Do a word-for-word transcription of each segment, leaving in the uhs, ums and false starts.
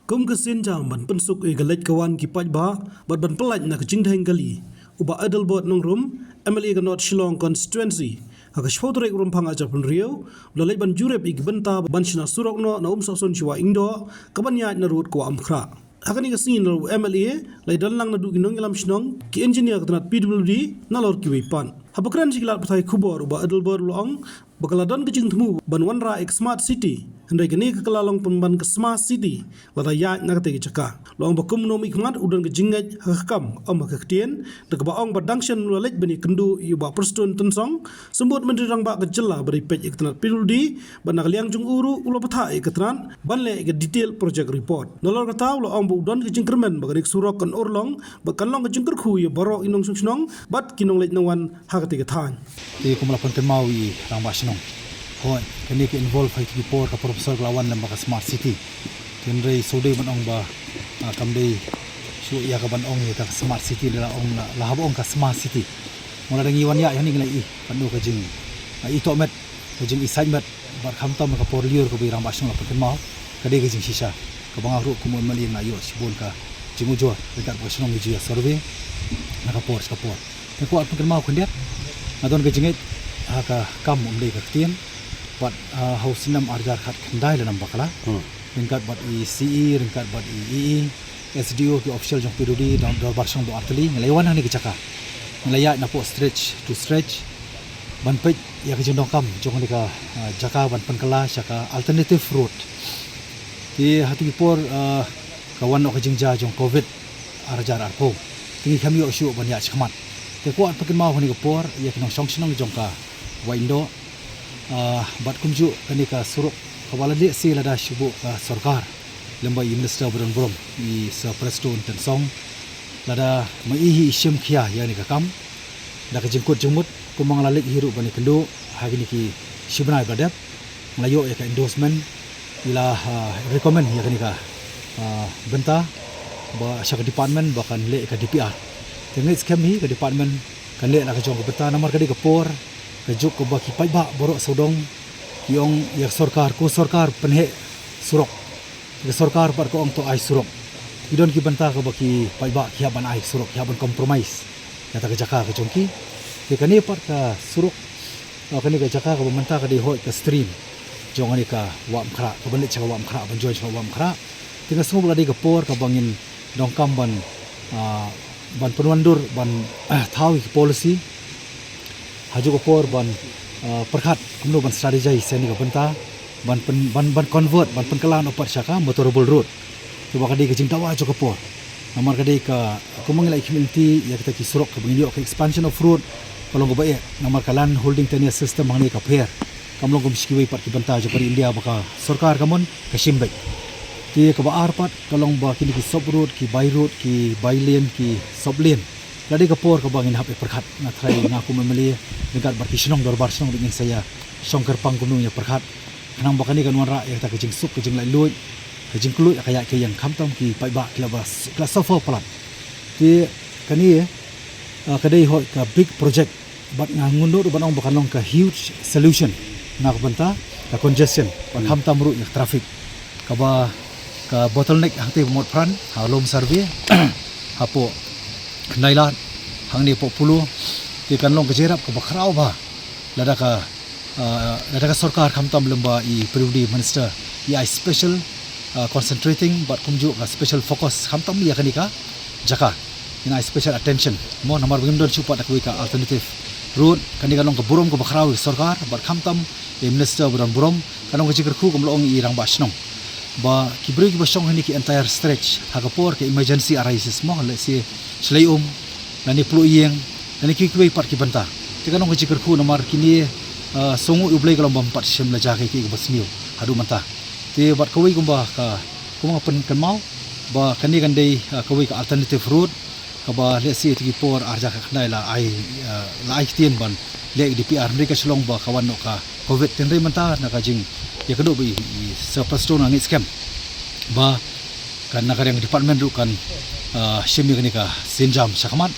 Kum ka sienjam ban pynsuk ïa ka leit ka wan ki paidbah bad ban pyllait na ka jingdheng kali, u Bah Adelbert Nongrum, M L A ka North Shillong Constituency, ha ka shiphew tarik Rymphang arhajar phew hynriew u la leit ban jurip ïa ki bynta ban shna surok noh na Umsohsun sha Wah Iewduh, kaban ïaid na rud ka Wah Umkhrah. Ha kane ka sngi u M L A u la ïadon lang naduh ki nongïalam shnong, ki engineer ka tnat P W D, nalor kiwei pat. Haba kren sha ki lad pathai khubor, u Bah Adelbert u la ong ba ka la don ka jingthmu ban wanrah ïa ka Smart City, hynrei kane ka la long pynban ka Smart City lada ïaid na katei ka jaka. U la ong ba kumno mynkhmat u don ka jingngeit ha ka kam, ym ha ka ktien, da kaba ong ba dang shen u la leit ban ïakynduh ïa u Bah Prestone Tynsong, Symbud Myntri Rangbah ka jylla, ba dei peit ïa ka tnat P W D, bad na ka liang jong u ruh u la bthah ïa ka tnat ban leh ïa ka detail project report. Nalor kata u la ong ba u don ka jingkyrmen ba kane ka surok kan urlong bad kan long ka jingkyrkhu ïa baroh ki nongshong shnong bad ki nongleit nongwan ha katei ka thaiñ. Te kum la pynkynmaw ïa i Rangbah Shnong, hooid, kane ka involve ha kito ki por ka proposal ka la wan lem bad ka Smart City. Hynrei shu dei ban ong ba, ah, kam dei shuh ïa ka ban ong ïa ka Smart City, la ong la, la hap ong ka Smart City. Mo, lada ngi wan ïaid hangne ngi la ïohi katno ka jing, ah, ïoh tohmet, ka jingïasaid met, bad khamtam ka por lyiur kaba i Rangbah Shnong la pynkynmaw, ka dei ka jingshisha kaba nga ruh kum u M L A nga ïoh shibun ka jingujor ryngkat bad ka shnong, ngi ju ïa survey na ka por sha ka por. Te kwah pynkynmaw khyndiat, nga don ka jingngeit ha ka kam, ym dei ka ktien, bad, ah, ha u snem arhajar khatkhyndai lane bakla, ryngkat bad i C E, ryngkat bad i E E, S D O, ki official jong P W D, dor-, dorbar shnong baroh artylli, ngi la ïawan hangne ka jaka. Ngi la ïaid napoh stretch to stretch ban peit ïa ka jingdonkam jong kane ka, ah, jaka ban pynkylla sha ka alternative road. Te ha kito ki por, ah, ka wan noh ka jingjia jong Covid arhajar arphew, te ngi khlem ïoh shuh ban ïaid shakhmat. Te kwah pynkynmaw hangne ka por ïa ki nongshong shnong jong ka Wah Iewduh, ah, bad kumjuh kane ka surok kaba la lehse lada shu buh ka sorkar lem bad i Minister ba don burom, i Sir Prestone Tynsong, lada ma i hi i shim khia ïa kane ka kam, da ka jingkut jingmut, kumba nga la leit hi ruh ban ïakynduh ha kine ki shi bnai ba la dep, nga la ïoh ïa ka endorsement, i la, ah, recommend ïa kane ka, ah, bynta ba sha ka department ba kan leh ïa ka D P R. Te ngeit skhem hi ka department kan leh la ka jong ka bynta, namar ka dei ka por ka juk kaba ki paidbah baroh sawdong ki ong ïa ka sorkar, ko sorkar pynheh surok. Ka sorkar pat ka ong to ai surok. Ki don ki bynta kaba ki paidbah ki hap ban ai surok, ki hap ban compromise ïa kata ka jaka ka jong ki. Te kane pat ka surok, ah, kane ka jaka kaba mynta ka dei hooid ka stream jong kane ka Wah Umkhrah, kaban leit sha ka Wah Umkhrah, ban join sha ka Wah Umkhrah. Te nga sngew ba ka dei ka por kaba ngin donkam ban, ah, ban pynwandur, ban, ah, thaw ïa ki policy ha kajuh ka por ban, ah, pyrkhat kumno ban strategize ïa kane ka bynta, ban pyn-, ban, ban convert, ban pynkylla noh pat sha ka motorable road. Te ba ka dei ka jingdawa jong ka por. Namar ka dei ka, kumba ngi la ïa ki mynta ïa kita ki surok kaba ngin ïoh ka expansion of road, ka long kaba eh, namar ka land holding tenure system hangne ka pher, kam long kum shi kiwei pat ki bynta jong ka ri India ba ka sorkar ka mon ka shim beit. Te kaba ar pat ka long ba kine ki sub road, ki by road, ki by lane, ki sub lane, la dei ka por kaba ngin hap ïa pyrkhat. Nga trai, nga kum M L A ryngkat bad ki shnong, dorbar shnong ruh ngin sa ïa shong kyrpang kumno ïa pyrkhat, khnang ba kane kan wanrah ïa kata ka jingsuk, ka jinglaitluid, ka jingkylluid ha ka ïaid ka ïeng, khamtam ki paidbah ki la ba s-, ki la suffer palat. Te kane, ah, ka dei hooid ka big project, bad nga ngeit ruh ban ong ba kan long ka huge solution na ka bynta ka congestion, bad khamtam ruh ïa ka traffic, kaba ka bottleneck hangtei ba mut pran ha Lum Survey, hapoh Khyndai Lad, hangne hapoh Polo. Te kan long ka jingïarap kaba khraw bha lada ka, ah, lada ka sorkar, khamtam lem bad i P W D minister, i ai special, ah, concentrating bad kumjuh ka special focus khamtam ïa kane ka jaka, ngin ai special attention, mo, namar ba ngim don shuh pat da kawei ka alternative road. Kane ka long ka burom kaba khraw ïa ka sorkar, bad khamtam ïa i minister ba don burom. Ka long ka jingkyrkhu, kum la ong i rangbah shnong, ba ki briew kiba shong ha kine ki entire stretch, ha ka por ka emergency arises, mo, let's say shlei um, lane pluh ïing, lane kiwei kiwei pat ki bynta. Te ka long ka jingkyrkhu namar kine, ah, sngewnguh ïa U Blei ka long bym pat shim la jia kaei kaei kaba sniew haduh mynta. Te bad kawei kumba ka, kumba nga pynkynmaw, ba kane kan dei, ah, kawei ka alternative road, kaba lehse ha kito ki por arhajar khatkhyndai la ai, ah, la ai ktien ban leh D P R, hynrei ka shu long ba ka wan noh ka Covid. Te hynrei mynta na ka jingïakynduh bad i, i Sir Prestone, nga ngeit skhem ba kan, na ka liang department ruh kan, ah, shim ïa kane ka sienjam shakhmat,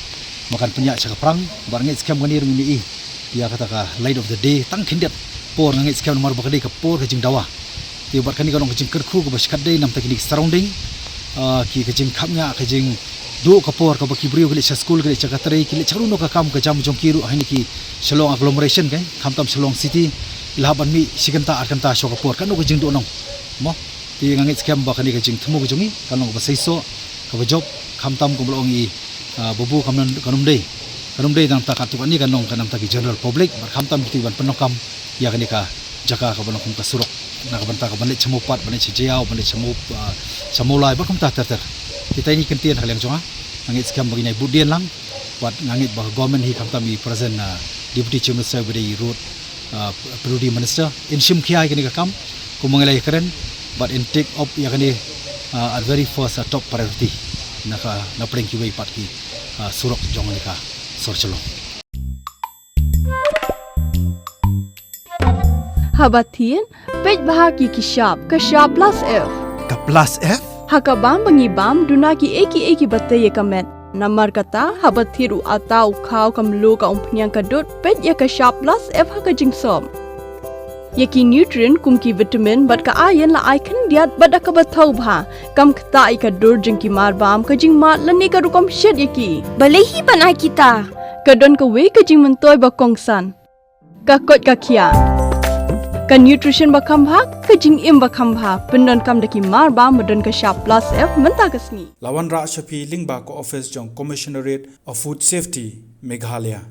ba kan pynïaid sha ka phrang, bad nga ngeit skhem kane ruh ngin ïohi ïa kata ka light of the day tang khyndiat por, nga ngeit skhem, namar ba ka dei ka por ka jingdawa. Te bad kane ka long ka jingkyrkhu kaba shikatdei na bynta kine ki surrounding, Ah, ki ka jingkhapngiah, ka jingduh ka por kaba ki briew ki leit sha skul, ki leit sha ka trei, ki leit sha kano kano ka kam ka jam jong ki ruh ha kine ki Shillong agglomeration, khamtam Shillong city, la ban mih shi kynta ar kynta shuh ka por, kano ka jingduhnong. Mo, te nga ngeit skhem ba kane ka jingthmu ka jong i kan long kaba seisoh, kaba jop, khamtam kumba la ong i, ah, babu kam nan, kan ym dei, kan ym dei nangta katto katne, kan long ka nangta ki general public, bad khamtam kito ban pyndonkam ïa kane ka jaka kaba long kum ka surok, na ka bynta ka ban leit sha Mawpat, ban leit sha Jaïaw, ban leit sha Maw, ah, sha Mawlai, bad kumta ter ter. Te tai ni kyntien ha ka liang jong nga, nga ngeit skhem ba ngin ïai bud dien lang, bad nga ngeit ba ka government hi khamtam i present, ah, Deputy Chief Minister ba dei i Road, ah, P W D Minister, in shim khia ïa kane ka kam kum ba ngi la ïakren, bad in take up ïa kane, ah, at very first, ah, top priority na ka, na pdeng kiwei pat ki, ah, surok jong kane ka sor Shillong. Haba thied, peit bha ki ki shap, ka shap plus F. Ka plus F? Ha ka bam ba ngi bam, duna ki ei ki ei kiba tei ïa ka met. Namar kata, haba thied u atta, u khaw, ka mluh, ka umphniang, ka dud, peit ïa ka shap plus F ha ka jingsop. Ïa ki nutrient kum ki vitamin bad ka iron la ai khyndiat bad da kaba thaw bha. Kam ktah ïa ka dur jong ki mar bam, ka jingmad lane ka rukom shet ïa ki. Balei hi ban ai kita? Ka don kawei ka jingmyntoi ba kongsan. Ka koit ka khiah. Ka nutrition ba kham bha, ka jingim ba kham bha. Pyndonkam da ki mar bam ba don ka shap plus F mynta ka sngi. La wanrah sha phi lyngba ka office jong Commissionerate of Food Safety, Meghalaya.